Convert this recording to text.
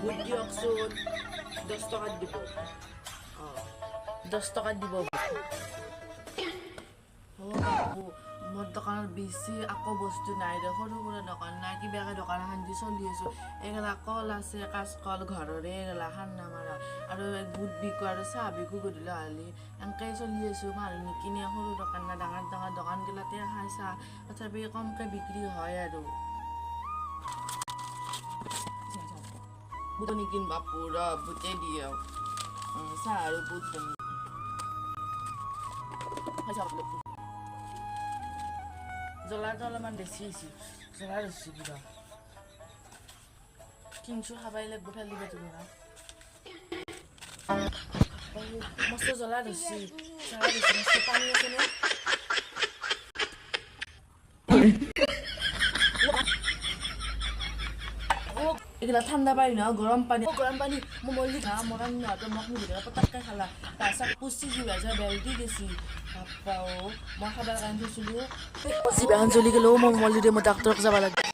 বুট দিয়কচোন। 10 টকাত দিব। অঁ, 10 টকাত দিব। অ' বাবু, মোৰ দোকানত বেছি আকৌ বস্তু নাই দে। সৰু সুৰা দোকান নাই, কিবাকে দোকান এখন দি চলি আছো। এইগিলা কল আছে, কাচকল ঘৰৰে, এইগিলা সাৰ নামাৰা। আৰু বুট বিকো আৰু চাহ বিকো গধূলি হ'লি। এনেকৈ চলি আছো। মানুহ নিকিনে, সৰু দোকান না। ডাঙৰ ডাঙৰ দোকানগিলাতে খাই চাহ, তথাপি কমকৈ বিক্ৰী হয়। আৰু বুট নিকিন বাপু, ৰ, বুটে দিয়ক। চাহ আৰু বুট। জ্বলাটো অলপমান বেছি হৈছে, জ্বলা ধৰছি কিবা। কিনছো, খাবাই লাগব, ফেলি দিব না। মস্ত জ্বলা ধৰছি, জ্বলা ধৰছি মস্ত। পানী আছে নে? এইগিলা ঠাণ্ডা পানী নহয়, গৰম পানী, গৰম পানী। মই মৰলি ঘাঁ মৰাম নহ'লে। মোক নুসুধে, পটককৈ খালা, তাৰপিছত পুচি জিভা বেলদি গেছি। বাপ্পা অ', মই খাবৰ কাৰণে থৈছিলোঁ, জিভাখন জ্বলি গ'লেও মই মৰলি দে। মই ডাক্তৰক যাব লাগিব।